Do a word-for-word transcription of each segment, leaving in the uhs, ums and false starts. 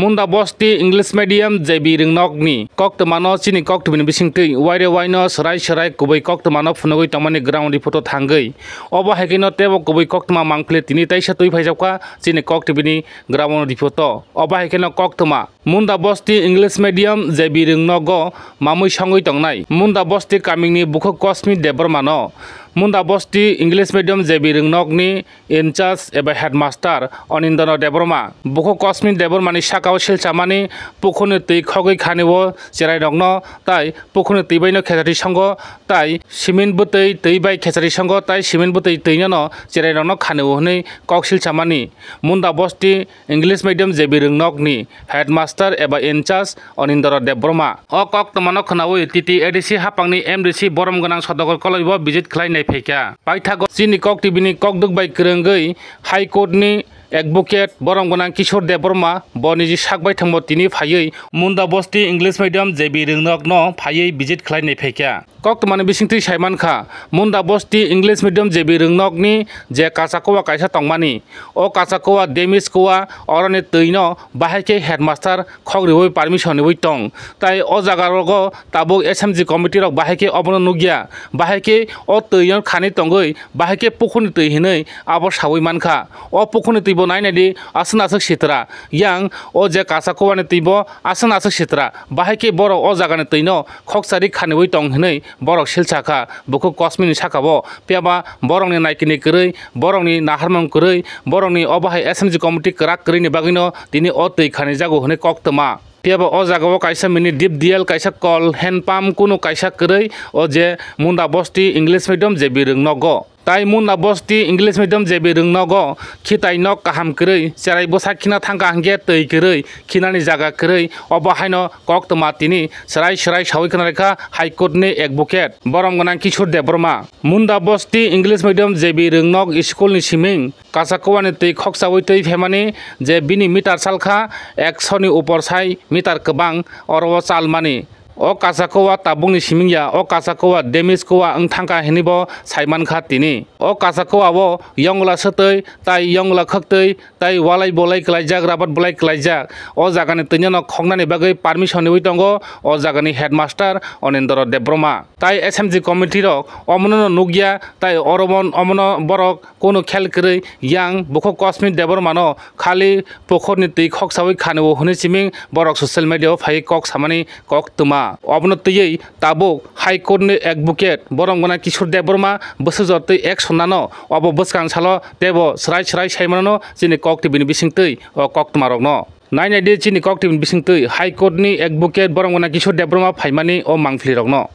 Munda Bosti English Medium J B Rwngnokni koktwmano chini koktwmani bisingtwi waire waino swrai swrai kubui koktwmano phunugwi tongmani ground report-o thangwi. Obo hai kheno teibo kubui koktwma mangpili tini taisa twi phaijakha chini koktwmani ground report-o. Obo hai kheno koktwma Munda Bosti English Medium J B Rwngnogo mamwi songwi tongnai Munda Bosti kamini bukhuk Kosmi Debbarmano. Munda Bosti English Medium J B Rwngnokni in charge eba headmaster Onindra Debbarma. Bukhuk Kosmi Debbarmani sakao silchamani pukhurni twi khogwi khanio cherairokno tai pukhurni twi baino khechari songo tai cement bwtwi twi bai khechari songo tai cement bwtwi twinono cherairokno khanio hwnwi kok silchamani Munda Bosti English Medium J B Rwngnokni headmaster eba in charge Onindra Debbarma. O koktwmano khwnaui T T A D C haphangni M D C borom gwnang Sodagar Kolaibo visit khlai nai phaikha. Paithago chini koktwmani kokdwk bai kwrwngwi High Court ni advocate borom gwnang Kishore Debbarma bo niji sak baithangbo tini phaiwi Munda Bosti English Medium J B Rwngnokno phaiwi visit khlai nai phaikha. Koktwmani bisingtwi saimankha, Munda Bosti English Medium J B Rwngnokni je kacha kowa kaisa tongmani, o kacha kowa damage kowa oroni twino bahai khe headmaster khok riwi permission riwi tong. Tai o jaga rogo tabuk S M G committee rok bahai khe obono nukya, bahai khe o twino khani tongwi, bahai khe pukhurni twi hinwi abo sawi mankha. O pukhurni twi bo nai nai di aswk aswk sitra. Yang o je kacha kowani twi bo aswk aswk sitra. Bahai khe borok o jagani twino khokchari khaniwi tong hinwi borok silsa kha. Bukhuk Kosmini saka bo. Phiya ba borokni naikini kwrwi, borokni naharmung kwrwi, borokni obo hai S M G committee kwrak kwrwini bagwino tini o twi khanijago hinwi koktwma. Phiya ba o jagao kaisa mini deep well, kaisa kol, hand pump, kunu kaisa kwrwi o je Munda Bosti English Medium J B Rwngnogo. Tai Munda Bosti English Medium J B Rwngnogo khitai nok kaham kwrwi, cherai bwsa khina thangkha hwnkhe twi kwrwi, khinani jaga kwrwi, obo haino koktwma tini swrai swrai sawi khna rwkha High Court ni advocate borom gwnang Kishore Debbarma. Munda Bosti English Medium J B Rwngnok school ni siming kacha kowani twi khokchawi twi phaimani je bini meter salkha ekso ni upor sai meter kwbang oro o chalmani. O kacha kowa tabukni siming ya, o kacha kowa damage kowa wng thangkha hinwi bo sai mankha tini. O kacha kowa o yongla swtwi tai yongla khwktwi tai walai bolai kwlaijak, rabat bolai kwlaijak. O jagani twino no khoknani bagwi permission riwi tongo o jagani headmaster Onindra Debbarma. Tai S M G committee rok omono no nukya, tai oro bon-, omono borok kunu khel kwrwi yang bukhuk Kosmi Debbarmano khali pukhurni twi khoksawi khanio hwnwi siming borok social media o phaiwi kok samani koktwma. Obono twiwi tabuk High Court ni advocate borom gwnang Kishore Debbarma bwswk jor twi action nano obo bwskang salo teibo swrai swrai sai manano chini kok twi bini bisingtwi o koktwma rokno. Nai nai di chini kok twi bini bisingtwi High Court ni advocate borom gwnang Kishore Debbarma phaimani o mangpili rokno.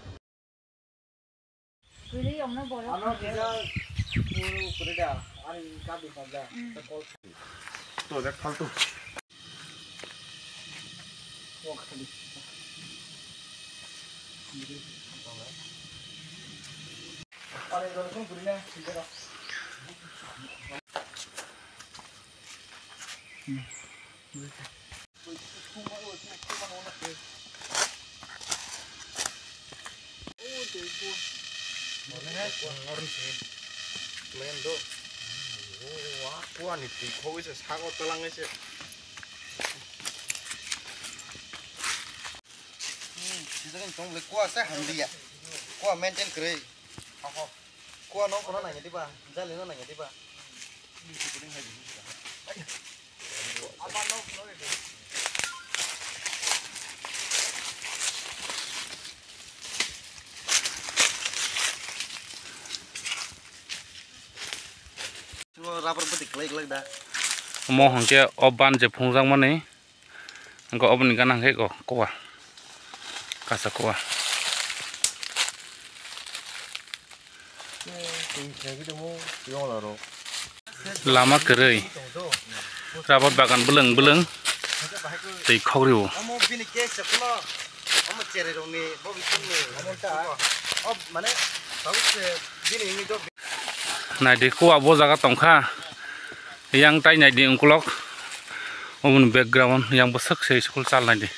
Kuani twi khogwi se sago twlangwi se. Kuwa se hamliya. Kuwa maintain kwrwi. Kuwa no kono nangya diba, jali no nangya diba. Rubber bwtwi kwlai kwlai da. Omo hwnkhe o ban je phunukjakmani. Hwnkhe oboni gana hwnkhe o kowa. Kacha kowa. Lama kwrwi. Rubber bagan bwlwng bwlwng. Twi khogrio. Naidi kowa bo jaga tongkha. Yang tai naidi ungkulok. Oboni background yang bwswk se school chal naidi.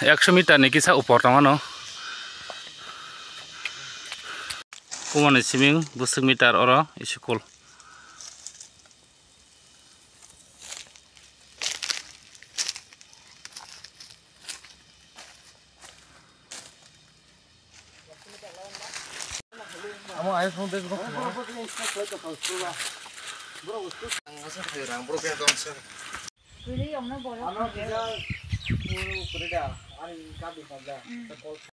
Ekso meter ni kisa upor tong ano. Kumani siming bwswk meter oro school. Ang asa khayo rang borok yang tong sa. Kwrwi yongno borok.